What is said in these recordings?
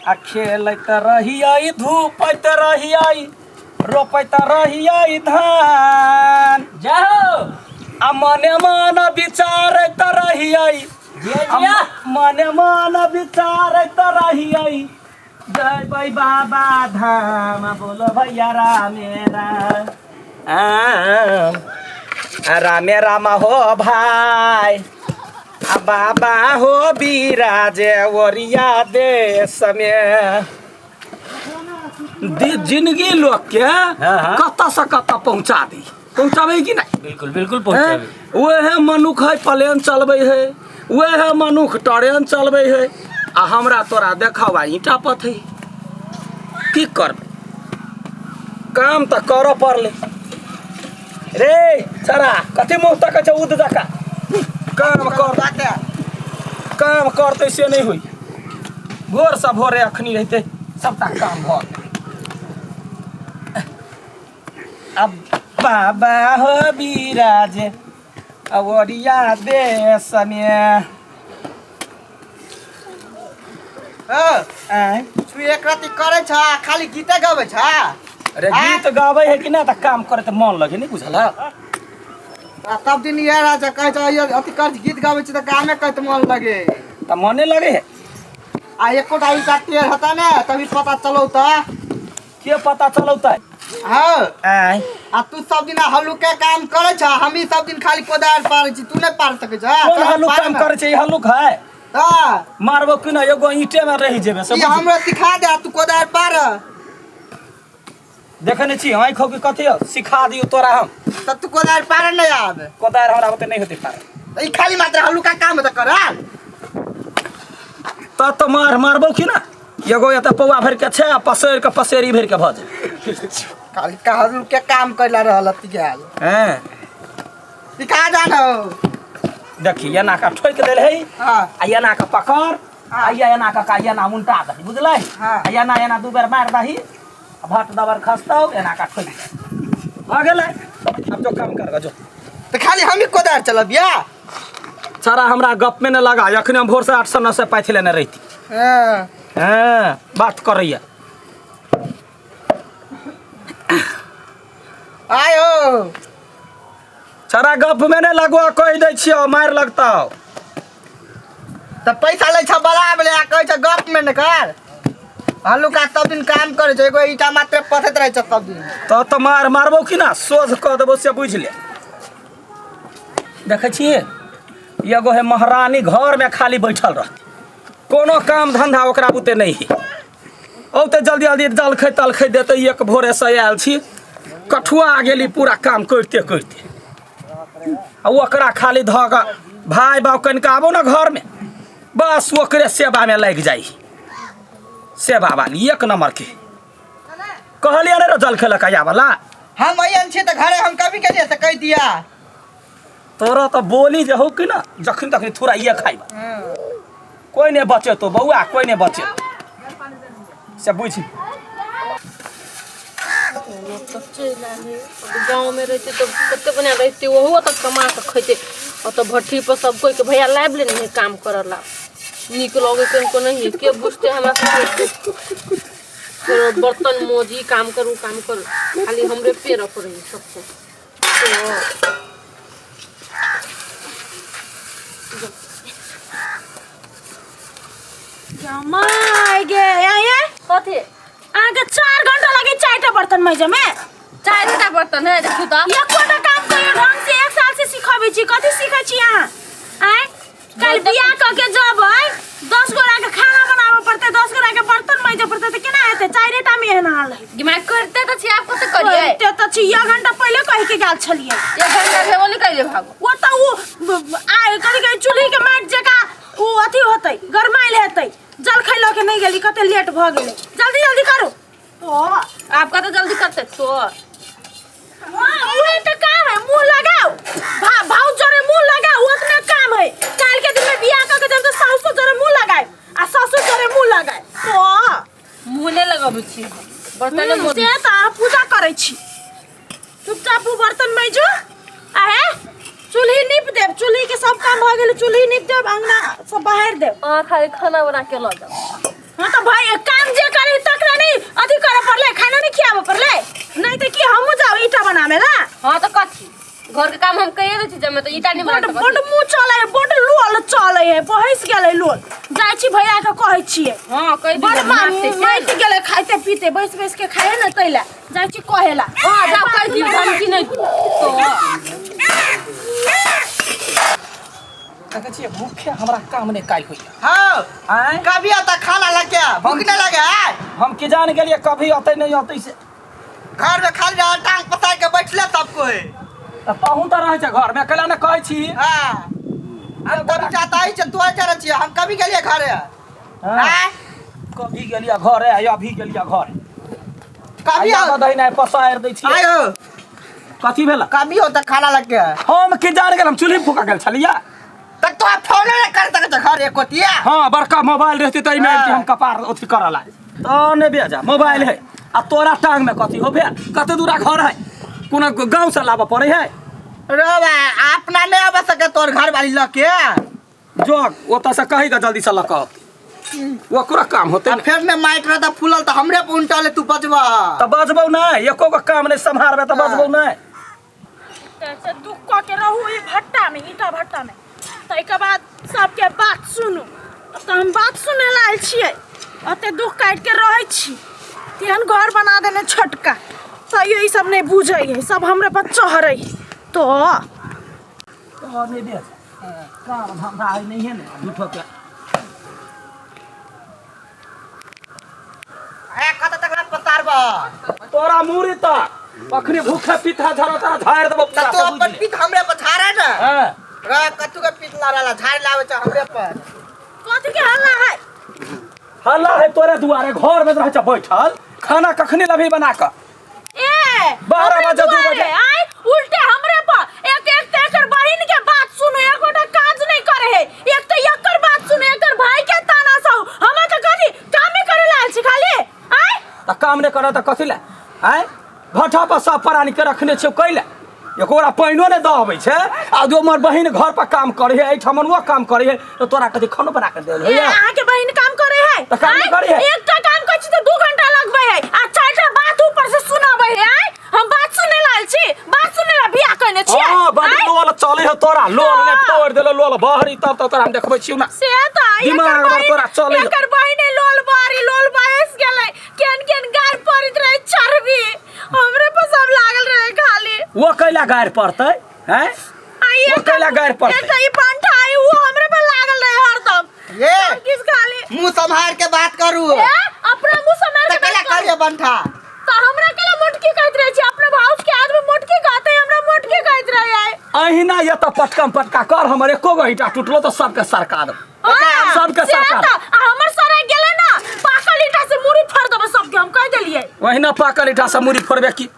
आ खेलैत रहियै धूपैत रहियै रोपैत रहियै धान। जय हो। आ मने मन विचारैत रहियै, जिया आ जिया। मने मन विचारैत रहियै जयबै बाबा धाम। बोलो भैया रामे राम, आम रामे राम हो भाई, आ बाबा हो बिराजे ओरिया देश में। जिंदगी लोग के हाँ, हाँ। कतऽ से कतऽ पहुँचा दी, पहुँचाबै कि नहीं? बिल्कुल बिल्कुल पहुँचाबै। वह मनुख है प्लेन चलबै है, वह मनुख ट्रेन चलबै है, आ हमरा तोरा देखबा ईंटा पथै। की करबै, काम तऽ करऽ पड़लै रे। छड़ा कथी मुँह तकै छै उद जकाँ? काम कर, काम करतै से नहि होइ। भोरसँ भोरे अखनी रहितै सबटा काम भऽ गेलै। अब बाबा हो बिराजे अवरिया देश में। आँय? तू एक राति करै छ, खाली गीते गबै छ। अरे गीत गाबै है कि ना तऽ काम करे तऽ मन लगे, नहीं बुझल? आ सब दिन इएह रहै छ, कहै छ अथी कर गीत गाबै छी तऽ कामे करैत मन लगे। तऽ मने लगे है। आ एकोटा ईटा टेढ़ हेतै ने तभी पता चलौ तऽ। के पता चलौतै? हँ। आँय? आ तू सब दिन हल्लुके काम करै छ, हमही सब दिन खाली कोदारि पारै छी, तू नहि पार सकै छ। कोन हल्लुक काम करै छै? ई हल्लुक है? हँ। मारबो कि ना एगो ईंटे में रहि जेबे से। ई हमरो सिखा दे, तू कोदारि पार। देखै नहि छी आँखि हो कि कथी हो? सिखा दियौ तोरा हम। तऽ तू कोदारि पार नहि आब? कोदारि हमरा ओते नहि होतै पार। ई खाली मात्र हल्लुका काम तऽ करल। तऽ तऽ मार मारबो कि ना एगो एतऽ पौआ भरि के छै आ पसैर के पसेरी भरि के भऽ जेतै। खाली का हल्लुके काम कैला रहल अति गेल। हैं? सिखा जा न हो। देखी, एना कऽ ठोकि देल है। हाँ। आ एना कऽ पकड़। हाँ। आ एना कऽ का एना उल्टा दही, बुझलै? हाँ। आ एना एना दू बेर मारि दही आ भट दबर खसतौ, एना कऽ ठोकि दही, भऽ गेलै। आब जो काम कर जो। तऽ खाली हमही कोदारि चलबिया? सारा हमरा गप में न लगा, अखने हम भोर से 800 900 पाथि लेने रहिती। हाँ। हाँ, बात करैया। आयो। सारा गप में नहीं लगवा, कहि दै छियौ, मारि लगतौ। तऽ पैसा लै छ बराबर आ कहै छ गप में न कर। हल्लुका सब दिन काम करै छै, एगो ईटा मात्र पथैत रहै छ सब दिन। तऽ तऽ मार मारबौ कि ना सोझ कऽ देबौ से बुझि ले। देखै छियै, एगो है महारानी घरमे खाली बैठल रहतै, कोनो काम धंधा ओकरा बुते नहि है। औते जल्दी जल्दी जलखै तलखै देतै। एक भोरेसँ आयल छी, कठुआ गेली पूरा काम करिते करिते, आ ओकरा खाली धऽ कऽ भाय बाप कनिका आबो ने घरमे, बस ओकरे सेवामे लागि जाइ। सेवा वाली एक नंबर के। कहलियै ने रे जलखै लऽ कऽ आबऽ ला। हम अयन छी तऽ घरे हम कभी गेलियै से कहि दिया। तोरा तऽ बोली जे हौ कि ना जखन तखन थुराइए खाइबा। कोइ नहि बचेतो बौआ, कोइ नहि बचेतो से बुझ। लोक तऽ चलि आयल है। गाँव में रहते तऽ कते बढ़िया रहते, ओहो तऽ कमा कऽ खैते। ओतऽ भट्ठी पर सब कोइ के भैया लाबि लेने है काम करऽ ला। नीक लगै कनिको नहीं, के बुझते हमरा सबके दुख? फेरो बर्तन मोजी काम करू काम करू, खाली हमरे पेरऽ पड़ै है सबको। तो माय गे, आये। कथी? अहाँके 4 घंटा लगे चारिटा बर्तन मजै में। चारिटा बर्तन है, देखू तऽ। एकोटा काम कहियो ढंग से एक साल से सिखबै छी, कथी सिखै छी अहाँ? आँय, काल्हि बियाह कऽ के जबै, 10 गोरा के खाना बनाबऽ पड़तै, 10 गोरा के बर्तन मजऽ पड़तै, तऽ केना हेतै? चारिटा में एहन हाल है। गे माय, करते तऽ छी, आब कते करियै? करिते तऽ छी, एक घंटा पहिले कहि के गेल छलियै। एक घंटा भेबो नहि करियै, भागो। ओ तऽ उ आ कथी कहै, चूल्ही के माटि जकाँ उ अथी होतै, गरमाइल हेतै। जलखै लऽ के नहि गेली, कते लेट भऽ गेलै। जल्दी जल्दी करू। ओ आब कते जल्दी करते तो? हाँ, उहे तऽ काम है, मुँह लगाओ। भाउज जरे मुँह लगाओ, उतना काम है। काल्हि के दिन में बियाह कऽ के जब तऽ सासु जरे मुँह लगाए आ ससुर जरे मुँह लगाए तो। मुँह नहि लगाबै छी, बर्तन से तऽ अहाँ पूजा करै छी। चुपचाप उ बर्तन मैजू आ हे चूल्ही नीप देब। चूल्ही के सब काम भऽ गेल, चूल्ही नीप देब, अंगना सब बहारि देब। अहाँ खाली खाना बना के लऽ जाउ। हाँ तो भाई काम जे करे तकरा नहीं अथी करे पड़ले, खाना नहीं खियाबे पड़ले। नहीं तो की हमहू जाओ ईटा बनावे ला। हाँ तो कथी घर के काम हम कहिए दै छी जमे तो ईटा नहीं बड बना बड मुँह चले है, बड लोल चले है, बहस गेलै लोल। जाइ छी भैया के कहै छियै। हाँ कहि बड दियौ, मारतै से। माटि गेलै खाइते पीते, बैस बैस के खाए ने तैला। जाइ छी कहेला। हाँ जाओ कहि दियौ, धमकी नहीं तो। देखै छियै भूखे हमरा काम नहि काल्हि होइया। हाँ आँय कभी आता खाना लग गया, भूख नहीं लगे है। हम की जान गेलियै कभी अतै नहि अतै से। घर में खाली रह टांग पसार के बैठले सब कोई। तऽ तहूँ तऽ रहै छै घरमे, कैला ने कहै छी? हाँ हम कभी जाता ही तू चल छी, हम कभी गेलिए घरे। हाँ। हाँ कभी गेलियै घरे आ अभी गेलियै घरे। कभी आइ दही नहि पसारि दै छियै। आयो कथी भेल? कभी होता खाना लग गया। हम की जान गेल, हम चूल्ही फूका गेल छलियै। तक तो आप फोन नहीं कर सकते घर एको तिया। हाँ बड़का मोबाइल रहते तऽ एहिमे आबि के हम कपार अथी करऽ लाग। तऽ नहि बेजा मोबाइल है आ तोरा टांग में कथी हो भेल? कते दूरा घर है, कोनो गाँव से लाबऽ पड़े है। रे बा अपना नहीं आबे सके तोर घर वाली लके। जो ओतऽ से कही के जल्दी से लऽ कऽ अबतै, ओकरो काम होतै आ ने। फेर ने माइक रहता फूलल तऽ हमरे पर उनटले तू बजबा। तऽ बजबौ नहि, एको गो काम नहि सम्हारबै तऽ बजबौ नहि। से दुख कऽ के रहू ई भट्टा में, ईटा भट्टा में, ताहिके बाद सबके बात सुनू। तऽ हम बात सुनै लए आयल छियै, ओते दुख काटि के रहै छी, तेहन घर बना देने छोटका, तैयो ई सब नहि बुझै है, सब हमरे पर चढ़ै है। तो तऽ नहि बेच काम धंधा है नहिए ने झूठो के। ए कत तक रात पसारबा? तोरा मूरी तक अखनी भूखे पीठा झरता झाड़ि देबौ त तू अपन पीठ हमरे पर झाड़े ना। हां रे कतु के पीठ लड़ाला झाड़ लावे छ हमरे पर। कथी के हल्ला है? हल्ला है तोरे दुआरे, घर में रहै छ बैठल, खाना कखनी लभी बना कऽ? ए 12 हमरे बजे, 2 दुआरे, बजे। आय उल्टे हमरे पर एक एक ते एकर बहिन के बात सुनु, एकोटा काज नहीं करे है। एक ते एकर बात सुनु, एकर भाई के ताना सौ। हमरा के कथी कामे करे लाल छी खाली? आय त काम नहि करत त कथी ले? आय भट्ठा पर सब प्राणी के रखने छियौ कैले? एकोरा पानिओ नहि दऽ अबै छै आ जो हमर बहिन घर पर काम करे है, एहिठामन वो काम करे है, तऽ तोरा कथी खानो बना के देल ए, होइया? अहाँ के बहिन काम करे है? तऽ काम नहि आँय? करे है। एकटा काम करै छी तऽ 2 घंटा लगबै है आ चारिटा बात ऊपर से सुनाबै है। आँय हम बात सुनै लाल छी, बात सुनै ला बियाह कयने छियै। हाँ, बड आँय? लोल चले है तोरा, लोल ने फोड़ देलो लोल बहरी, तब तऽ तोरा हम देखबै छियौ ना। से तऽ एकर दिमाग हमर बहिन- तोरा चलै है। एकर बहिन लोल बारी लोल बहस गेलै, केन केन गार पड़ैत रहे चर्बी हमरे पर सब लागल रहे खाली। वो कैला गारि पड़तै? हैं आ वो एकटा कैला गारि पड़तै? एकटा ई पंठा आई वो हमरे पर लागल रहे हरदम। ये सब किछ खाली। मुंह संभार के बात करू। ए अपना मुंह संभार त के कैला बात करू। करिए बंठा? तो हमरा केला मोटकी कहैत रहे छी, अपना भाउज के आदमी मोटकी कहते, हमरा मोटकी कहैत रहे है। अहिना ये तऽ पटकम पटका कर, हमर एको गो ईटा टूटलो तऽ सबके सरका देब। हाँ, सबके से सरकार। तऽ, आ हमर सड़क गेलै ना, पाकल ईटा से मुड़ी फोड़ देबै सबके, हम कहि देलियै। ओहिना पाकल ईटा से मुड़ी फोड़बे की?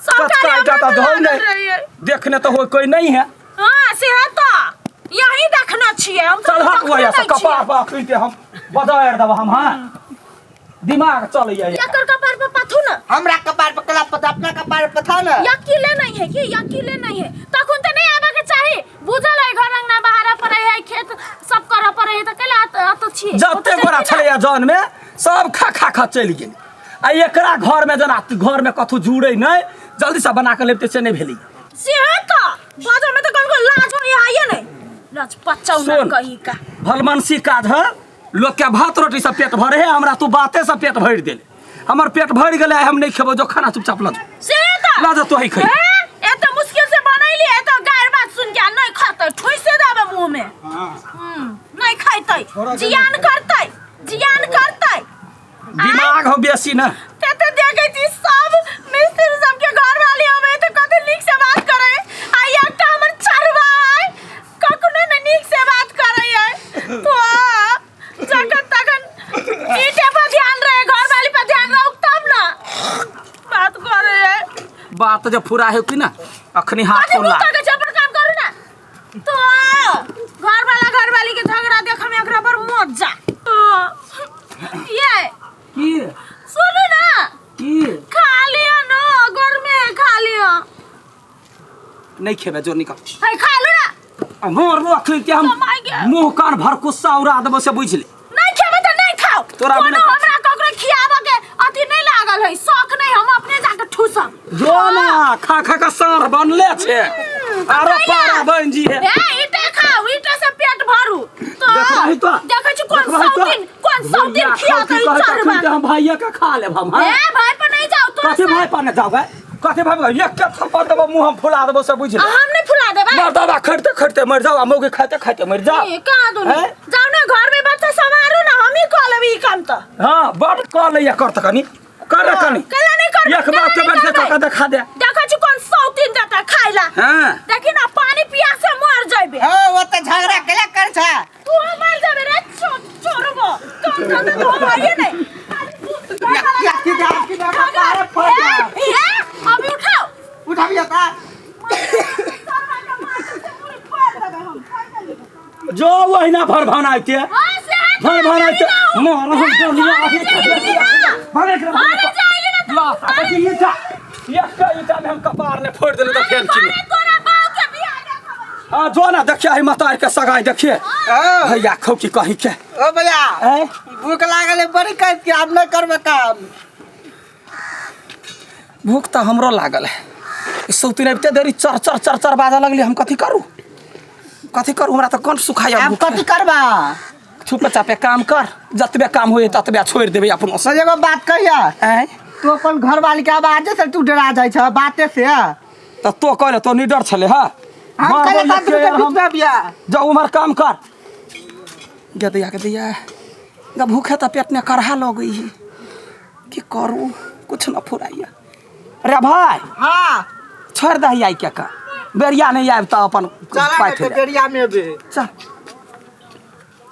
सब कचका खाली ईटा हमरे तऽ पर धो लागल नहि रहियै। देखने तऽ हो कोई नहीं है। हाँ से है तऽ यही देखना छियै हम तऽ चल हट देखने वहाँ से नहि छियै। कपार पर अखन के हम बजारि देब हम। हाँ दिमाग चलैया। एकर कपार पर पाथू ना। हमरा कपार पर कला पता, अपना कपार पर पथा ना। यकीले नहीं है कि यकीले नहीं है, तखन तऽ नहीं आबे के चाही। बुझल है घर अंगना बहारा पड़े है, खेत सब करऽ पड़े है, तऽ कैला अत छियै? जते ओतऽ गोरा चलि छलैया जन में सब खा खा खा चलि गेल आ एकरा घर में जेना घर में कथू जुड़े नहीं, जल्दी से बना के लेते से नहीं भेली। से है तऽ बाजऽ में तऽ कनको लाज होय है नहीं, लाज पचाउ ना सुन। कहीं का। भलमनसी काज है, लोग के भात रोटी से पेट भरे है, हमरा तू बाते से पेट भरि देले, हमर पेट भरि गेलै, हम नहीं खेबो, जो खाना चुपचाप लऽ जो। से तऽ लऽ जो तोही खै। ए एते मुश्किल से बनैली, एते गारि बात सुन के नहीं खतै, ठुइसे देबै मुंह में। नहीं खैतै, जियान करतै, जियान करतै। दिमाग हो बेसी ना। तेते देखै छी सब मिस्त्री सबके घर वाली अबै तऽ कते नीक से बात करै, आ एकटा हमर चरवा है कखनो ने नीक से बात करै है। तो जखन तखन ईटे पर ध्यान रहे, घर वाली पर ध्यान रहू तब ना बात करे है। बात जब पूरा है कि ना अखनी हाथ कथी खोला। मुँह तक अपन काम करू ना। तो घर वाला घर वाली के झगड़ा देख में एकरा पर मजा। तो ये की सुनू ना, की खा लियो ना, घर में खा लियो। नहीं खेबे, जो निकल। है खा लो ना। आ मोर अखनी के हम कमाइ के। मुंह कान भर गुस्सा उड़ा देबो से बुझ ले। नहीं खेबे तो नहीं खाओ। तोरा कोनो बिना हमरा ककरो खियाबऽ के अथी नहीं लागल है, शौक नहीं, हम अपने जाके ठूसब। जो ना खा खा के साँढ़ बनले छे, आरो कैला? पारा बन जी है। ए ईटा खाओ, ईटा से पेट भरू। तो देखबही तो देखै छी कोन देखबही तो? सौतीन, कोन सौतीन भैया खिया खौकी के कहै चढ़बा। छथिन जे हम भाइये के खा लेब हम, हाँ? ए भाई पर नहीं जाओ तोरा कथी से। भाई पर नहीं जाओ? कथी भाई पर? एक के थप्पड़ देबो, मुंह हम फुला देबो से बुझ ले। आ, हम नहीं फुला देबै। मर्दाबा खड़ते खड़ते मर जाओ आ मौगी खाते खाते मर जाओ। ए, कहाँ दुनी? हैं? जाओ ना घर में बच्चा संभारू ना, हम ही कऽ लेबै ई काम तऽ। हाँ, बड़ कह लैया कर त कनी कर कनी। कैला नहीं करबै? एक बाप के कैला बैठ के नहीं कऽ करबै? देखा दे। देखै छी कोन सौतीन देता खाइ ला। हाँ। देखी ना पानी पिया से मर जइबे। ओ वो त झगड़ा केला कर छ। तू मर जबे रे चोरबो। कम धंधा तो हम आइए नहीं। या की जा की जा पार फट जा। ए, अभी उठाओ। उठाबिया ता। जो वहिना भर भनाइते हाँ, से हाथ भर भनाइते मार हम दुनिया घरे जाइली ना। भरे के घरे जाइली ना। ला कथी ईटा एक के ईटा में हम कपार ने फोड़ देले त फेर की। घरे तोरा बाप के बियाह देखबै। हां, जो ना देखिए ही मतार के सगाई देखिए। ओ भैया खौकी कही के। ओ भैया, ए भूख लागल है बड़ी, कह के आब नहीं करबे काम। भूख तऽ हमरो लागल है। ई सौतिन अबिते देरी चर चर चर चर बाजऽ लगली। हम कथी करू, कथी करू? हमरा तऽ कंठ सुखाइया। आब भूख कथी करबा? छुपे चापे काम कर, जतबे काम होए ततबे छोड़ि देबै अपनो से। सर एगो बात कहिया। आँय? तू अपन घरवाली के आवाजे से तू डरा जाइ छ बाते से। तऽ तो कहले तो निडर छले। हाँ, हम माँ कहले बोललकै त तू के हम बीच में बिया। जाउ उम्हर काम कर। गदैया गदैया ग, भूखे तऽ पेट ने करहा लगै है। की करू, कुछ न फुराइया रे भाई। हाँ, छोड़ दही आई के का बेरिया नहीं आबि तऽ अपन चला पाठि ने ले। बेरिया में बे। चल।